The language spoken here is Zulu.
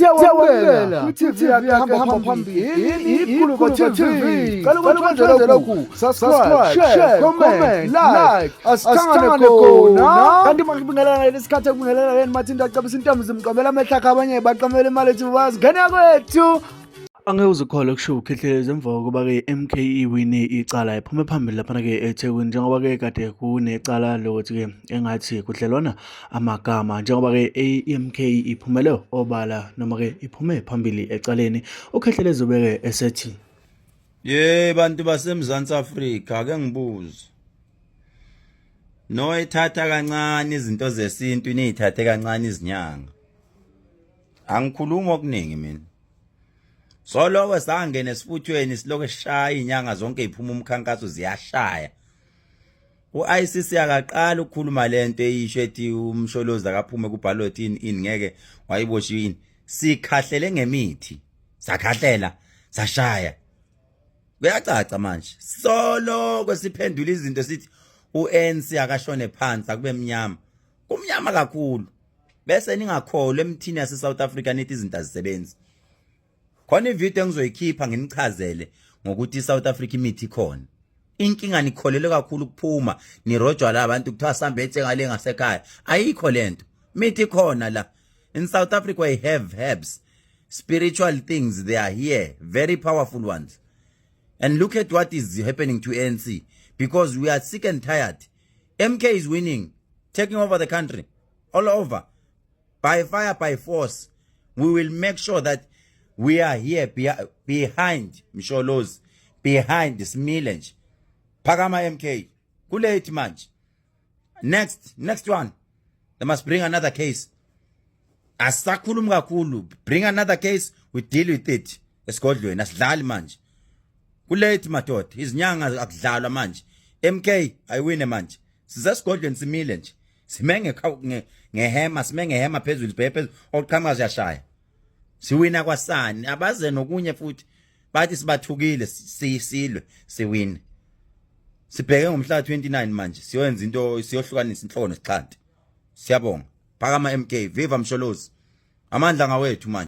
Siyawamukela kwi-TV yakhe hamba phambili iGuluva TV. Cela ukuthi wenze lokhu: subscribe, share, comment, like. Asithangane khona. Kanti makubingelela lesikhathi ekubingelela yena Mathinta acabisa intombi zimqamela amehlo akhe, abanye baqamela imali ethi bazingena kwethu. Angeke uzukholwe kusho uKhehlelezi emva kokuba-ke i-MK iwine icala, iphume phambili laphana-ke eThekwini, njengoba-ke kade kunecala lokuthi-ke engathi kudlelwana amagama, njengoba-ke i-MK iphumele obala noma-ke iphume phambili ecaleni. UKhehlelezi ubeke esethi: Ye bantu baseMzantsi Afrika, ake ngibuze. Noyithatha kancane izinto zesintu, niyithathe kancane izinyanga. Angikhulumi okuningi mina. Soloko sangena esifuthweni, siloko sishaya inyanga zonke, iphuma umkhankaso, ziyashaya. U-ICC akaqala ukukhuluma lento eyisho ethi uMsholozi akaphume kuballot in ngeke wayiboshiwe ini. Sikhahlele ngemithi. Sakhahlela, sashaya. Kuyacaca manje. Soloko siphendula izinto sithi uNC akashone phansi, akube mnyama. Kumnyama kakhulu. Bese ningakholwa emthini yase South Africa, nithi izinto azisebenzi. Khona ivideo engizoyikhipha nginichazele ngokuthi iSouth Africa imithi ikhona. Inkinga nikholelwe kakhulu ukuphuma nirojwa la abantu, kuthiwa sambe ethenga le ngasekhaya. Ayikho lento. Mithi ikhona la. In South Africa we have herbs, spiritual things, they are here, very powerful ones. And look at what is happening to ANC, because we are sick and tired. MK is winning, taking over the country all over by fire, by force. We will make sure that we are here behind Msholozi, behind simile nje. Phakama MK, kulate manje. Next one, they must bring another case. Asakhulumi kakhulu, bring another case, we deal with it esigodlweni. Asidlali manje, kulate madoda. Izinyanga akudlalwa manje. MK ayiwine manje. Sisesigodlweni, simile nje, sime ngehema, sime ngehema phezulu, sibheke phezulu, oqhamuka siyashaya, siwina kwasani. Abaze nokunye futhi bathi sibathukile, sisilwe, siwine. Sibheke ngomhla 29 manje, siyoyenza into, siyohlukanisa inhloko nesixhanti. Siyabonga. Phakama MK, viva Msholozi, amandla ngawethu manje.